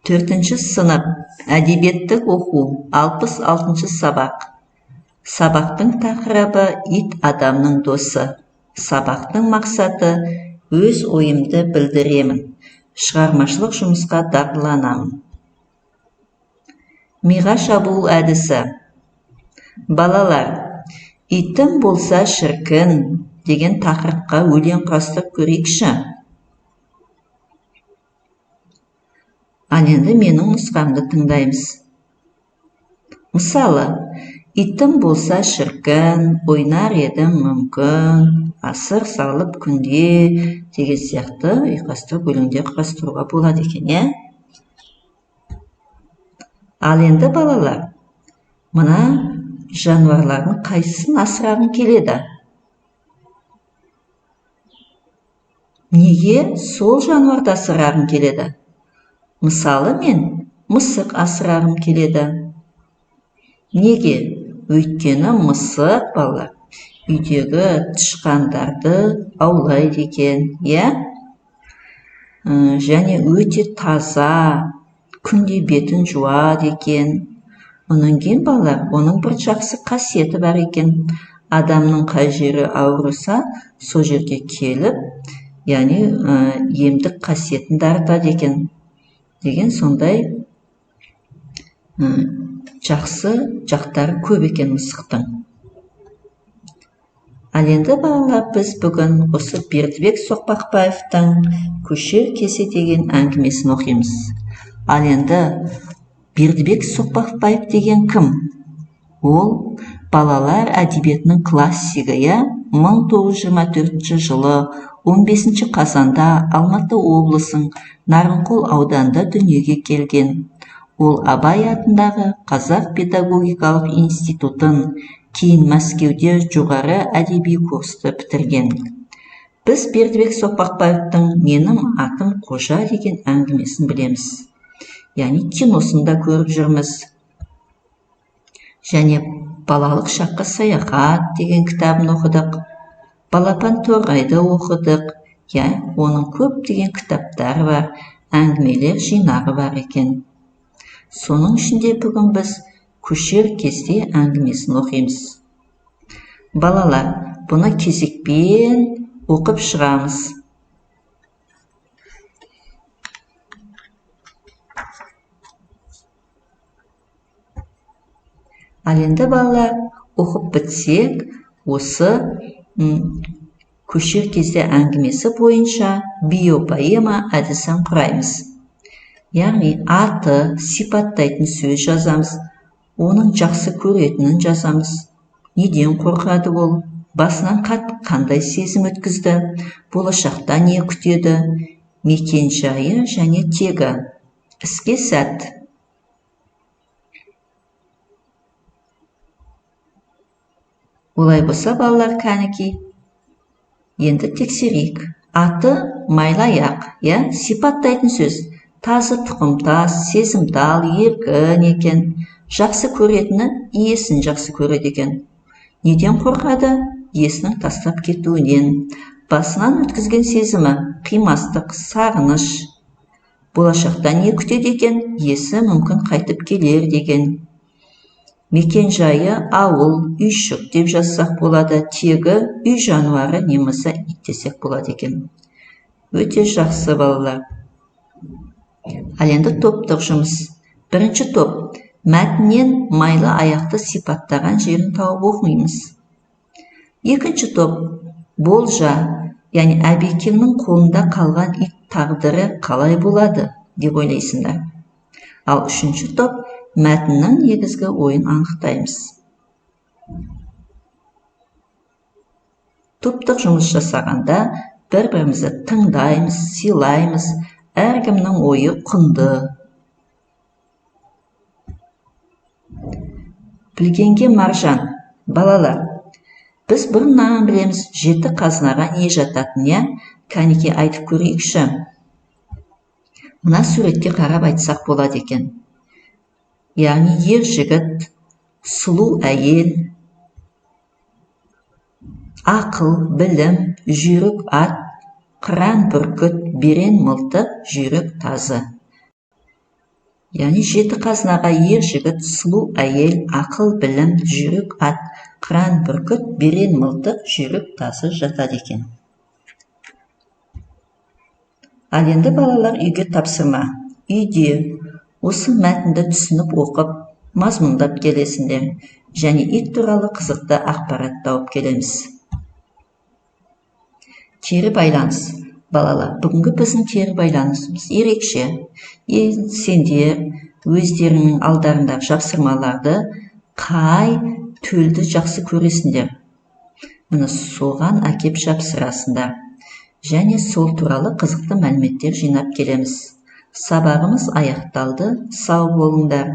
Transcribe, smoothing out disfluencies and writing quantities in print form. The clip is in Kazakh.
Төртінші сынып, әдебиеттік оқу, 66-шы сабақ. Сабақтың тақырыбы ит адамның досы. Сабақтың мақсаты өз ойымды білдіремін. Шығармашылық жұмысқа дағдыланамын. Миға шабуыл әдісі. Балалар, итім болса шіркін деген тақырыпқа өлең құрастырып көрейікші. Ал енді менің нұсқамды тыңдаймыз. Мысалы, итім болса шіркін, ойнар едім мүмкін, асыр салып күнде деген сияқты ұйқастырып өлеңдер құрастыруға болады екен, иә? Ал енді балалар, мына жануарлардың қайсысын асырағың келеді? Неге сол жануарды асырағың келеді? Мысалы, мен мысық асырағым келеді. Неге? Өйткені мысық, балалар, үйдегі тышқандарды аулайды екен, иә? Және өте таза, күнде бетін жуады екен. Онан кейін, балалар, оның бір жақсы қасиеті бар екен. Адамның қай жері ауырса, сол жерге келіп, яғни емдік қасиетін дарытады екен деген сондай жақсы жақтары көп екен мысықтың. Ал енді, балалар, біз бүгін осы Бердібек Соқпақбаевтың Көшер кезде деген әңгімесін оқимыз. Ал енді Бердібек Соқпақбаев деген кім? Ол балалар әдебиетінің классигі, иә? 1924 жылы 15 қазанда Алматы облысының Нарынқол ауданында дүниеге келген. Ол Абай атындағы Қазақ педагогикалық институтын, кейін Мәскеуде жоғары әдеби курсты бітірген. Біз Бердібек Соқпақбаевтың Менің атым Қожа деген әңгімесін білеміз. Яғни киносын да көріп жүрміз. Және Балалық шаққа саяхат деген кітабын оқыдық. Балапан торғайды оқыдық. Иә, оның көптеген кітаптары бар, әңгімелер жинағы бар екен. Соның ішінде бүгін біз Көшер кезде әңгімесін оқимыз. Балалар, бұны кезекпен оқып шығамыз. Ал енді, балалар, оқып бітсек, осы Көшер кезде әңгімесі бойынша биопоэма әдісін құраймыз. Яғни аты, сипаттайтын сөз жазамыз, оның жақсы көретінін жазамыз, неден қорқады ол, басынан қандай сезім өткізді, болашақта не күтеді, мекен-жайы және тегі. Іске сәт. Олай болса, балалар, кәнекей, енді тексерейік. Аты Майлыаяқ, иә, сипаттайтын сөз. Тазы тұқымтас, сезімтал, еркін екен. Жақсы көретіні иесін жақсы көреді екен. Неден қорқады? Иесінің тастап кетуінен. Басынан өткізген сезімі қимастық, сағыныш. Болашақта не күтеді екен? Иесі мүмкін қайтып келер деген. Мекен-жайы ауыл, үйшік деп жазсақ болады. Тегі үй жануары немесе ит десек болады екен. Өте жақсы, балалар. Ал енді топтық жұмыс. Бірінші топ. Мәтіннен майлы аяқты сипаттаған жерін тауып оқимыз. Екінші топ. Болжа, яғни Әбекеңнің қолында қалған ит тағдыры қалай болады деп ойлайсыңдар. Ал үшінші топ мәтіннің негізгі ойын анықтаймыз. Топтық жұмыс жасағанда бір-бірімізді тыңдаймыз, сыйлаймыз, әркімнің ойы құнды. Білгенге маржан. Балалар, біз бұрыннан білеміз, жеті қазынаға не жататын, иә? Кәнекей, айтып көрейікші. Мына суретке қарап айтсақ болады екен. Яғни ер жігіт, сұлу әйел, ақыл, білім, жүйрік ат, қыран бүркіт, берен мылтық, жүйрік тазы. Яғни жеті қазынаға ер жігіт, сұлу әйел, ақыл, білім, жүйрік ат, қыран бүркіт, берен мылтық, жүйрік тазы жатады екен. Ал енді, балалар, үйге тапсырма. Үйде осы мәтінді түсініп оқып, мазмұндап келесіңдер және ит туралы қызықты ақпарат тауып келеміз. Кері байланыс. Балалар, бүгінгі біздің кері байланысымыз ерекше. Сендер өздеріңнің алдарындағы жапсырмаларды қай төлді жақсы көресіңдер, міне, соған әкеп жапсырасыңдар және сол туралы қызықты мәліметтер жинап келеміз. Сабағымыз аяқталды. Сау болыңдар.